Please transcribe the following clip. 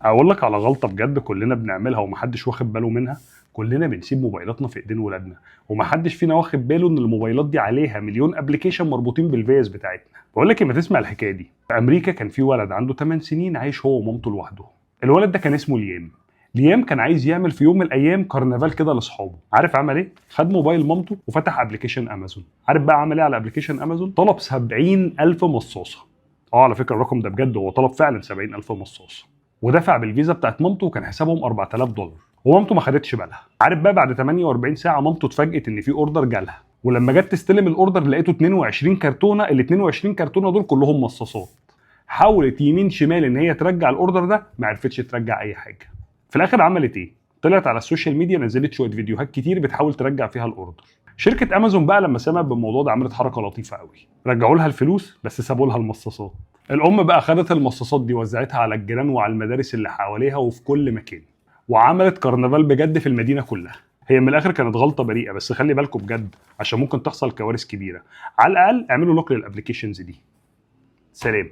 اقول لك على غلطه بجد كلنا بنعملها ومحدش واخد باله منها. كلنا بنسيب موبايلاتنا في ايدين ولادنا، ومحدش فينا واخد باله ان الموبايلات دي عليها مليون application مربوطين بالفيز بتاعتنا. بقول لك إيه، ما تسمع الحكاية دي. في امريكا كان في ولد عنده 8 سنين عايش هو ومامته لوحده. الولد ده كان اسمه ليام. ليام كان عايز يعمل في يوم من الايام كرنفال كده لاصحابه. عارف عمل ايه؟ خد موبايل مامته وفتح application امازون. عارف بقى عمل ايه على application امازون؟ طلب 70,000 مصاصه. على فكرة الرقم ده بجد، هو طلب فعلا 70,000 مصاصه، ودفع بالفيزا بتاعت مامته، وكان حسابهم $4000، ومامته ما خدتش بالها. عارف بقى بعد 48 ساعة مامته اتفاجئت ان في order جالها، ولما جت تستلم ال order لقيته 22 كرتونه. ال 22 كرتونة دول كلهم مصاصات. حاولت يمين شمال ان هي ترجع ال order ده، ما عرفتش ترجع اي حاجة. في الاخر عملت ايه؟ طلعت على ال social media، نزلت شوية فيديوهات كتير بتحاول ترجع فيها ال order. شركة امازون بقى لما سمعت بالموضوع ده عملت حركة لطيفة قوي، رجعوا لها الفلوس بس سابوا لها المصاصات. الام بقى خدت المصاصات دي وزعتها على الجيران وعلى المدارس اللي حواليها وفي كل مكان، وعملت كرنفال بجد في المدينة كلها. هي من الاخر كانت غلطه بريئه، بس خلي بالكم بجد عشان ممكن تحصل كوارث كبيرة. على الاقل اعملوا lock لل applications دي. سلام.